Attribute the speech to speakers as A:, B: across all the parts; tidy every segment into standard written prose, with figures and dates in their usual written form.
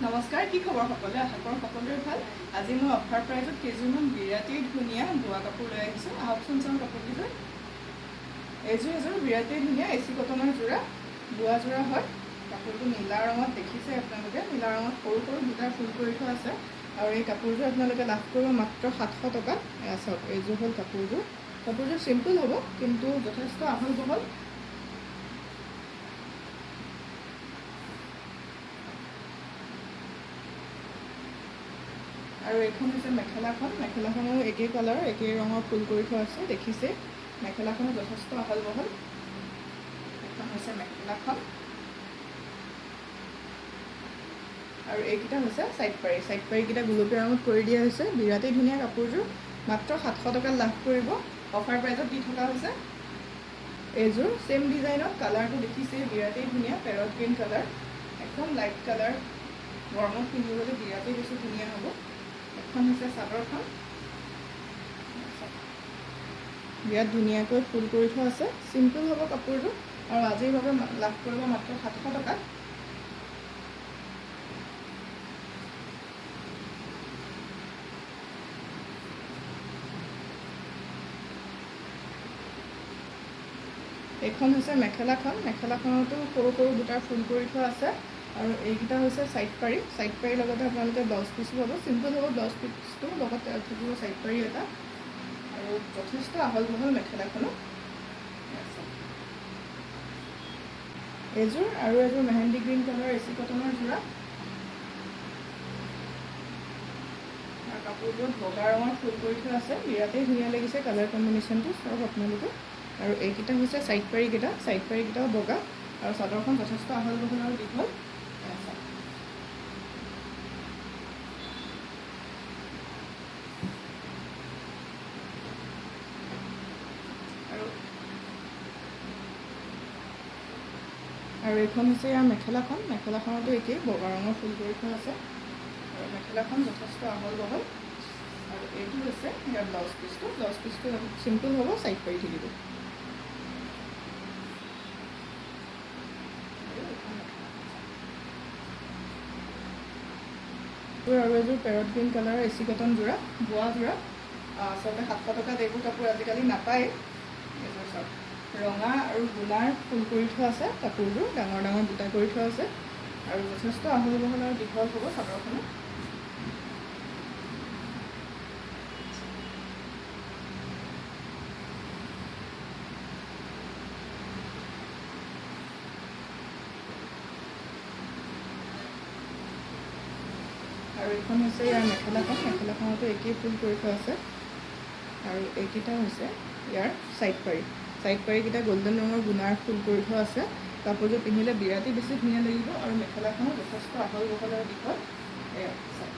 A: নমস্কাৰ, কি খবৰ সকলোৱে? আশা কৰোঁ সকলোৰে ভাল। আজি মই অফাৰ প্ৰাইজত কেইযোৰমান বিৰাটেই ধুনীয়া বোৱা কাপোৰ লৈ আহিছোঁ। আহকচোন চাওঁ কাপোৰকেইযোৰ। এইযোৰ এযোৰ বিৰাটেই ধুনীয়া এচি কটনৰ যোৰা, বোৱা যোৰা হয়। কাপোৰটো নীলা ৰঙত দেখিছে আপোনালোকে, নীলা ৰঙত সৰু সৰু বুটাৰ ফুল কৰি থোৱা আছে। আৰু এই কাপোৰযোৰ আপোনালোকে লাভ কৰিব মাত্ৰ 700 টকাত। এয়া চাওক, এইযোৰ হ'ল কাপোৰযোৰ। কাপোৰযোৰ চিম্পল হ'ব কিন্তু যথেষ্ট আহল বহল। আৰু এইখন হৈছে মেখেলাখন। মেখেলাখনো একেই কালাৰ, একেই ৰঙৰ ফুল কৰি থোৱা আছে, দেখিছে। মেখেলাখনো যথেষ্ট আহল বহল। এখন হৈছে মেখেলাখন। আৰু এইকেইটা হৈছে চাইড পাৰি। চাইড পাৰিকেইটা গুলপীয়া ৰঙত কৰি দিয়া হৈছে। বিৰাটেই ধুনীয়া কাপোৰযোৰ, মাত্ৰ 700 টকাত লাভ কৰিব। অফাৰ প্ৰাইজত দি থকা হৈছে। এইযোৰ ছেইম ডিজাইনত, কালাৰটো দেখিছে বিৰাটেই ধুনীয়া, পেৰট গ্ৰীণ কালাৰ, একদম লাইট কালাৰ। গৰমত পিন্ধিবলৈ বিৰাটেই বেছি ধুনীয়া হ'ব। এখন হৈছে চাদৰখন, বিৰাট ধুনীয়াকৈ ফুল কৰি থোৱা আছে। চিম্পল হ'ব কাপোৰযোৰ। আৰু আজিৰ বাবে লাভ কৰিব মাত্ৰ 700 টকাত। এইখন হৈছে মেখেলাখন। মেখেলাখনতো সৰু সৰু বুটাৰ ফুল কৰি থোৱা আছে। আৰু এইকেইটা হৈছে চাইড পাৰি। চাইড পাৰিৰ লগতে আপোনালোকে ব্লাউজ পিচো পাব। চিম্পল হ'ব ব্লাউজ পিচটো, লগত থাকিব চাইড পাৰি এটা। আৰু যথেষ্ট আহল বহল মেখেলাখনো। এইযোৰ আৰু এযোৰ মেহেন্দি গ্ৰীণ কালাৰ এচি কটনৰ যোৰা। আৰু কাপোৰযোৰত বগা ৰঙৰ ফুল কৰি থোৱা আছে। বিৰাটেই ধুনীয়া লাগিছে কালাৰ কম্বিনেশ্যনটো, চাওক আপোনালোকে। আৰু এইকেইটা হৈছে চাইড পাৰিকেইটা। চাইড পাৰিকেইটাও বগা। আৰু চাদৰখন যথেষ্ট আহল বহল আৰু দীঘল। আৰু এইখন হৈছে ইয়াৰ মেখেলাখন। মেখেলাখনতো একেই বগা ৰঙৰ ফুল কৰি থোৱা আছে। আৰু মেখেলাখন যথেষ্ট আহল বহল। আৰু এইটো হৈছে ইয়াৰ ব্লাউজ পিচটো। ব্লাউজ পিচটো চিম্পল হ'ব, চাইড পাৰি থাকিব। আৰু এযোৰ পেৰট গ্ৰীণ কালাৰৰ এচি কটন যোৰা, বোৱা যোৰা। আচলতে 700 টকাত এইবোৰ কাপোৰ আজিকালি নাপায়। এইযোৰ চাওক, ৰঙা আৰু গুণাৰ ফুল কৰি থোৱা আছে কাপোৰযোৰ, ডাঙৰ ডাঙৰ বুটা কৰি থোৱা আছে। আৰু যথেষ্ট আহল বহল আৰু দীঘল হ'ব চাদৰখনো। আৰু এইখন হৈছে ইয়াৰ মেখেলাখন। মেখেলাখনতো একেই ফুল কৰি থোৱা আছে। আৰু এইকেইটা হৈছে ইয়াৰ চাইড পাৰি। চাইড পাৰিকেইটা গল্ডেন ৰঙৰ গুণাৰ ফুল কৰি থোৱা আছে। কাপোৰযোৰ পিন্ধিলে বিৰাটেই বেছি ধুনীয়া লাগিব। আৰু মেখেলাখনো যথেষ্ট আহল বহল আৰু দীঘল। এয়া চাওক।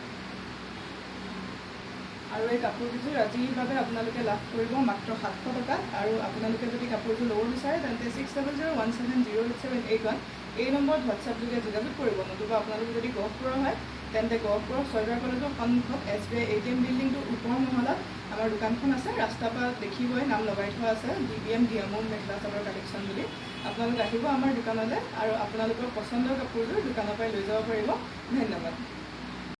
A: আৰু এই কাপোৰকেইযোৰ আজিৰ বাবে আপোনালোকে লাভ কৰিব মাত্ৰ 700 টকাত। আৰু আপোনালোকে যদি কাপোৰযোৰ ল'ব বিচাৰে তেন্তে 6001708781 এই নম্বৰত হোৱাটছএপ যোগে যোগাযোগ কৰিব। নতুবা আপোনালোক যদি গহপুৰৰ হয় তেন্তে গহপুৰৰ ছয়দুৱাৰ কলেজৰ সন্মুখত SBI ATM বিল্ডিংটোৰ ওপৰ মহলাত আমাৰ দোকানখন আছে। ৰাস্তাৰ পৰা দেখিবই নাম লগাই থোৱা আছে DBM Diamond mekhela chador collection বুলি। আপোনালোক আহিব আমাৰ দোকানলৈ আৰু আপোনালোকৰ পচন্দৰ কাপোৰযোৰ দোকানৰ পৰাই লৈ যাব পাৰিব। ধন্যবাদ।